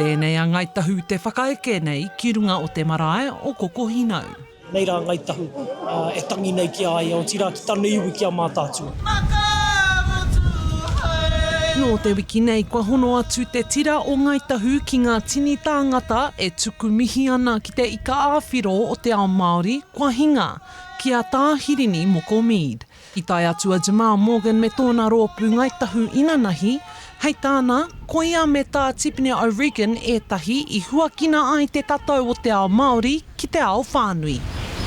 tēnei a Ngāi Tahu te whakaeke nei ki runga o te marae o Kokohinau. Nei rā Ngāi Tahu e tangi nei ki a ia, otirā ki tana iwi ki a Mātaatua. Nō te wiki nei kua hono atu te tira o Ngāi Tahu ki ngā tini tāngata e tuku mihi ana ki te ika-ā-whiro o te ao Māori kua hinga, ki a Tā Hirini Moko Mead. I tae atu a Jamal Morgan me tōna rōpū Ngāi Tahu inanahi, hei tāna, koia me Tā Tipene O'Regan ētahi i huakina ai te tatau o te ao Māori ki te ao whānui.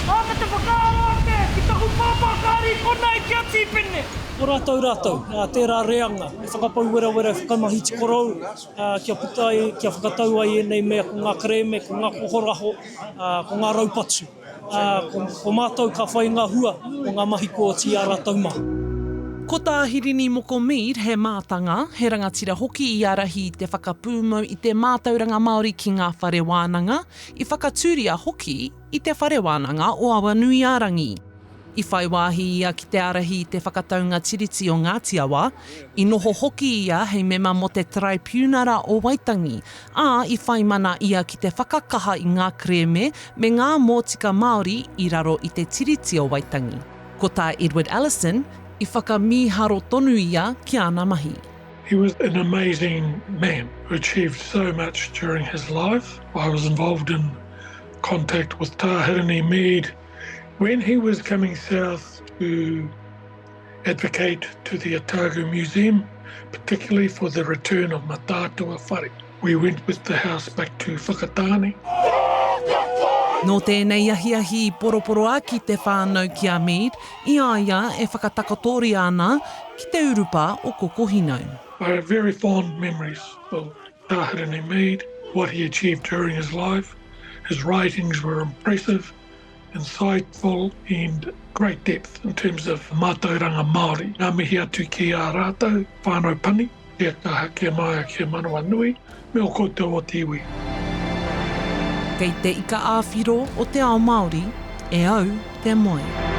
Ā, me te whakaaro ake ki taku pāpā kāri i konei ki a Tīpene. Ko rātou rātou, ā, tērā reanga e whakapau werawera, e whakamahi tikorou, ā, kia puta ai, kia whakatau ai ēnei mea ko ngā kerēme, ko ngā kohoraho, ā, ko ngā raupatu. Ā, ko, ko mātou ka whai ngā hua o ngā mahi kua oti i a rātou mā. Ko tā Hirini Moko Mead he mātanga, he rangatira hoki i ārahi i te whakapūmau i te mātauranga Māori ki ngā whare wānanga, i whakatūria hoki i Te Whare Wānanga o Awanuiārangi. I whai wāhi ia ki te ārahi i te whakataunga Tiriti o Ngāti Awa, i noho hoki ia hei mema mō te Taraipiunara o Waitangi, ā, i whai mana ia ki te whakakaha i ngā kerēme me ngā mōtika Māori i raro i te Tiriti o Waitangi. Ko tā Edward Ellison, i whakamīharo tonu ia ki āna mahi. He was an amazing man who achieved so much during his life. I was involved in contact with Tā Hirini Mead When he was coming south to advocate to the Otago Museum, particularly for the return of Mataatua whare, we went with the house back to Whakatāne. Nō tēnei ahiahi i poroporoaki te whānau ki a Mead i a ia e whakatakotoria ana ki te urupā o Kokohinau. I have very fond memories of Tā Hirini Mead, what he achieved during his life. His writings were impressive, insightful and great depth in terms of mātauranga Māori. Ngā mihi atu ki a rātou, whānau pani, kia kaha, kia māia, kia manawanui, me o koutou o te iwi. Kei te ika-ā-whiro o te ao Māori, e au te moe.